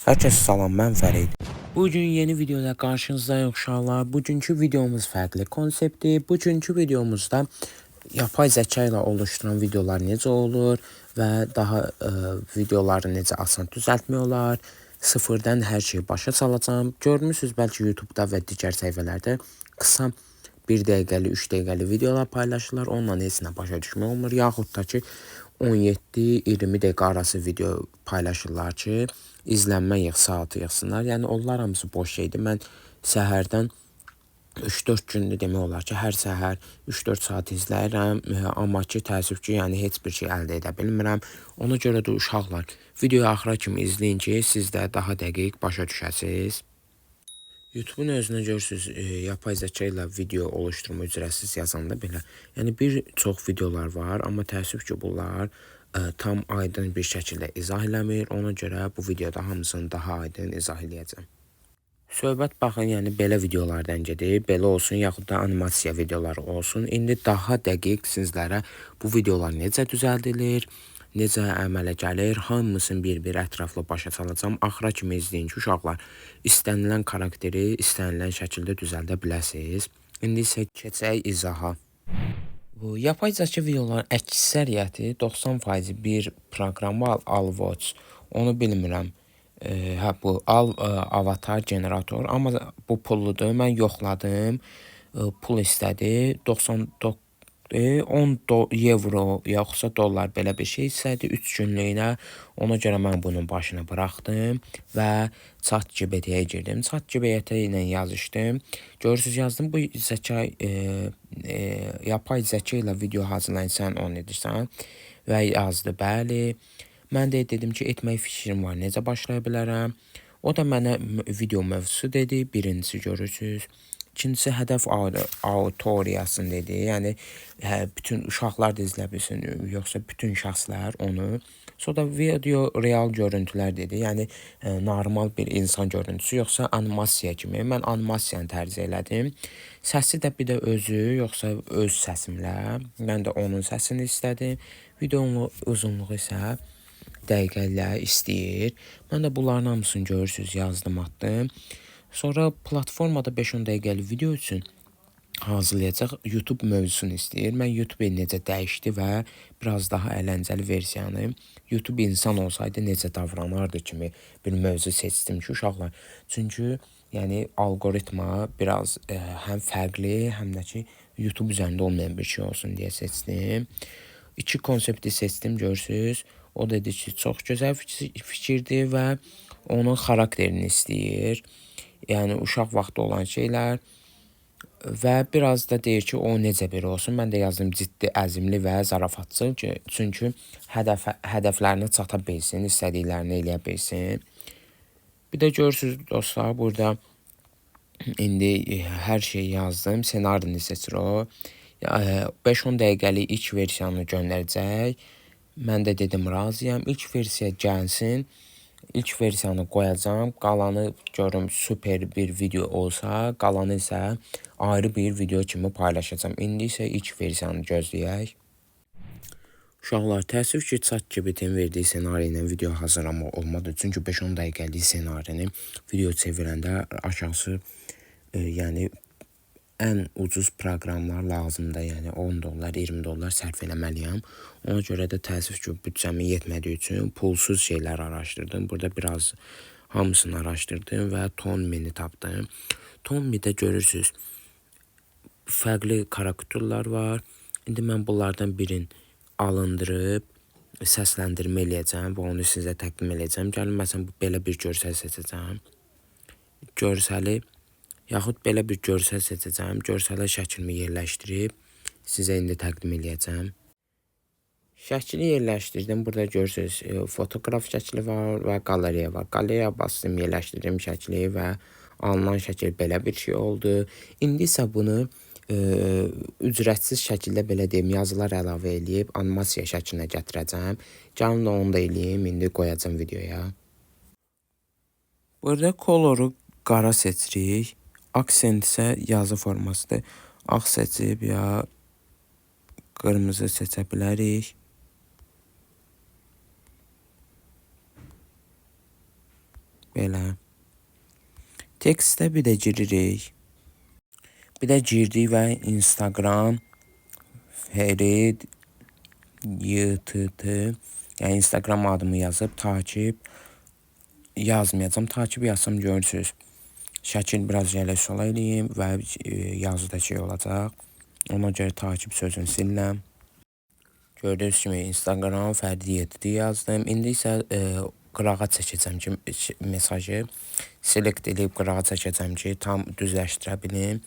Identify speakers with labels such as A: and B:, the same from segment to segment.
A: Hər kəsə salam, mən Fərid. Bu gün yeni videoda qarşınızdayıq uşaqlar. Bugünkü videomuz fərqli konseptdir. Bugünkü videomuzda yapay zəka ilə oluşturan videolar necə olur və daha videoları necə asan düzəltmək olar. Sıfırdan hər şeyi başa salacağam. Görmüsünüz bəlkə YouTube-da və digər səhifələrdə qısa 1 dəqiqəli, 3 dəqiqəli videolar paylaşırlar. Onunla heç nə başa düşmək olmur. Yaxud da ki 17-20 dəqiqə arası video paylaşırlar ki, izlənmə yığ, saatı yığsınlar. Yəni onlar hamısı boş şeydir. Mən səhərdən 3-4 gündür demək olar ki, hər səhər 3-4 saat izləyirəm, amma ki, təəssüf ki, yəni heç bir şey əldə edə bilmirəm. Ona görə də uşaqlar, videoyu axıra kimi izləyin ki, siz də daha dəqiq başa düşəsiniz. YouTube-un özünə görürsünüz, yapay zəka ilə video oluşturma ücretsiz yazanda belə. Yəni bir çox videolar var, amma təəssüf ki, bunlar tam aydın bir şəkildə izah eləmir. Ona görə bu videoda hamısını daha aydın izah eləyəcəm. Söhbət baxın, yəni belə videolardan gedir. Belə olsun, yaxud da animasiya videoları olsun. İndi daha dəqiq sizlərə bu videolar necə düzəldilir, necə əmələ gəlir, hamısını bir-bir ətraflı başa salacağam. Axıra kimi izləyin ki, uşaqlar, istənilən karakteri istənilən şəkildə düzəldə biləsiniz. İndi isə keçək izaha. Bu yapay zəka videoların əksəriyyəti 90% bir proqram var, Alwatch. Onu bilmirəm. Hə bu Avatar generator, amma bu pulludur. Mən yoxladım. Pul istədi. 99 10 evro yoxsa dollar belə bir şey istədi 3 günlüyünə. Ona görə mən bunun başını buraxdım və ChatGPT-yə girdim. ChatGPT ilə yazışdım. Görürsüz, yazdım bu zəka yapay zəka ilə video hazırlayan sən onu edirsən və yazdı bəli. Mən də dedim ki, etmək fikrim var, necə başlaya bilərəm? O da mənə video mövzusu dedi. Birincisi görürsüz. İkincisi hədəf auditoriyasını dedi. Yəni bütün uşaqlar da izləyə bilsin, yoxsa bütün şəxslər onu. Sonra video real görüntülər dedi. Yəni normal bir insan görüntüsü, yoxsa animasiya kimi. Mən animasiyanı tərcih elədim. Səsi də bir də özü, yoxsa öz səsimlə. Mən də onun səsini istədim. Videonun uzunluğu isə dəqiqələ istəyir. Mən də bunların hamısını görürsüz, yazdım, atdım. Sonra platformada 5-10 dəqiqəlik video üçün hazırlayacaq YouTube mövzusunu istəyir. Mən YouTube necə dəyişdi və biraz daha əyləncəli versiyanı YouTube insan olsaydı necə davranardı kimi bir mövzu seçdim ki, uşaqlar. Çünki yəni alqoritma biraz həm fərqli, həm də ki YouTube üzərində olmayan bir şey olsun deyə seçdim. İki konsepti seçdim, görürsüz. O dedi ki, çox gözəl fikirdir və onun xarakterini istəyir. Yəni uşaq vaxtı olan şeylər və biraz da deyir ki, o necə biri olsun. Mən də yazdım ciddi, əzimli və zarafatçı ki, çünki hədəflərinə çata bilsin, istədiklərini eləyə bilsin. Bir də görürsüz dostlar, burada indi hər şeyi yazdım. Ssenarini seçir o. 5-10 dəqiqəlik ilk versiyanı göndərəcək. Mən də dedim razıyam. İlk versiya gəlsin. İlk versiyanı qoyacağam. Qalanı görüm super bir video olsa, qalanı isə ayrı bir video kimi paylaşacağam. İndi isə ilk versiyanı gözləyək. Uşaqlar, təəssüf ki, ChatGPT-nin verdiyi ssenari ilə video hazırlamaq olmadı. Çünki 5-10 dəqiqəlik ssenarini video çevirəndə aşağısı yəni ən ucuz proqramlar lazımdır. Yəni 10 dollar, 20 dollar sərf eləməliyəm. Ona görə də təəssüf ki, büdcəmin yetmədiyi üçün pulsuz şeylər araşdırdım. Burada biraz hamısını araşdırdım və ToonMe-ni tapdım. ToonMe-də görürsüz, fərqli karikaturlar var. İndi mən bunlardan birini alındırıb səsləndirmə eləyəcəm və onu sizə təqdim eləyəcəm. Gəlin, məsələn, belə bir görsəl seçəcəm. Görsəli yaxud belə bir görsəl seçəcəm. Görsələ şəklimi yerləşdirib sizə indi təqdim eləyəcəm. Şəkli yerləşdirdim. Burada görürsünüz, fotoqraf şəkli var və qalereya var. Qalereya bastım, yerləşdirdim şəkli və alınan şəkil belə bir şey oldu. İndi isə bunu ücretsiz şəkildə belə deyim, yazılar əlavə eləyib animasiya şəklinə gətirəcəm. Gəlin onu da eləyim, indi qoyacağam videoya. Burada koloru qara seçirik. Aksent isə yazı formasıdır. Ağ seçib ya qırmızı seçə bilərik. Belə. Tekstə bir də giririk. Bir də girdik və Instagram Ferid YTT, yəni Instagram adımı yazıb takip yazmayacağam. Takip yazsam görürsünüz. Şəkil biraz gələ sola eləyim və yazıda şey olacaq. Ona görə takip sözünü silirəm. Gördüyünüz kimi Instagram Fərdi YTT yazdım. İndi isə qırağa çəkəcəm ki, mesajı select edib qırağa çəkəcəm ki, tam düzləşdirə bilim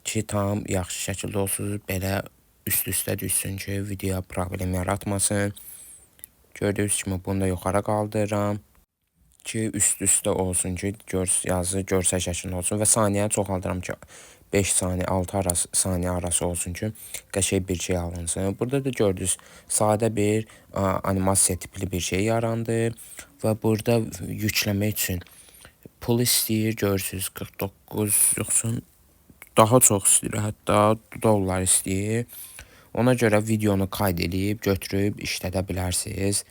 A: ki, tam yaxşı şəkildə olsun, belə üst-üstə düşsün ki, videoya problem yaratmasın. Gördüyünüz kimi bunu da yuxarı qaldırıram ki, üst-üstə olsun ki, yazı görsəl şəklində olsun və saniyəni çoxaldıram ki, 5 saniyə, 6 arası, saniyə arası olsun ki, qəşəng bir şey alınsın. Burada da gördünüz, sadə bir animasiya tipli bir şey yarandı və burada yükləmək üçün pul istəyir, görürsünüz 49 yoxsa daha çox istəyir, hətta dollar istəyir. Ona görə videonu qayd eləyib, götürüb işlədə bilərsiniz.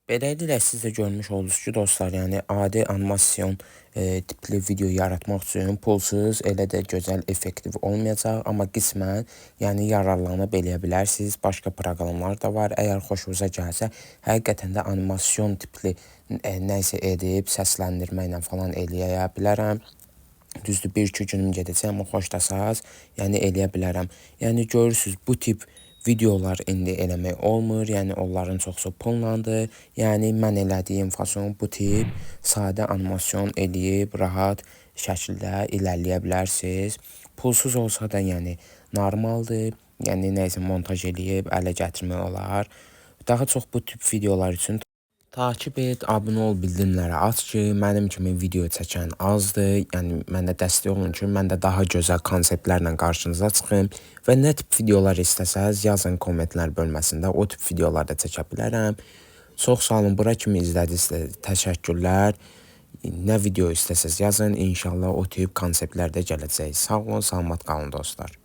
A: Beləliklə siz də görmüş oldunuz ki, dostlar, yəni adi animasyon tipli video yaratmaq üçün pulsuz elə də gözəl, effektiv olmayacaq, amma qismən yəni yararlanıb eləyə bilərsiniz. Başqa proqramlar da var. Əgər xoşunuza gəlsə, həqiqətən də animasyon tipli nə isə edib səsləndirmə ilə falan eləyə bilərəm. Düzdür, 1-2 günüm gedəcək, amma xoşlasaz, yəni eləyə bilərəm. Yəni görürsüz, bu tip videolar indi eləmək olmur. Yəni onların çoxsu pullandır. Yəni mən elədiyim fason bu tip sadə animasyon eləyib rahat şəkildə irəliləyə bilərsiniz. Pulsuz olsa da yəni normaldır. Yəni nə isə montaj eləyib ələ gətirmək olar. Daha çox bu tip videolar üçün takip et, abunə ol, bildirimləri aç ki, mənim kimi video çəkən azdır. Yəni mənə dəstək olun ki, mən də daha gözəl konseptlərlə qarşınıza çıxım və nə tip videolar istəsəz yazın kommentlər bölməsində, o tip videolar da çəkə bilərəm. Çox sağ olun, bura kimi izlədinizsə təşəkkürlər. Nə video istəsəz yazın, inşallah o tip konseptlərdə gələcək. Sağ olun, salamat qalın dostlar.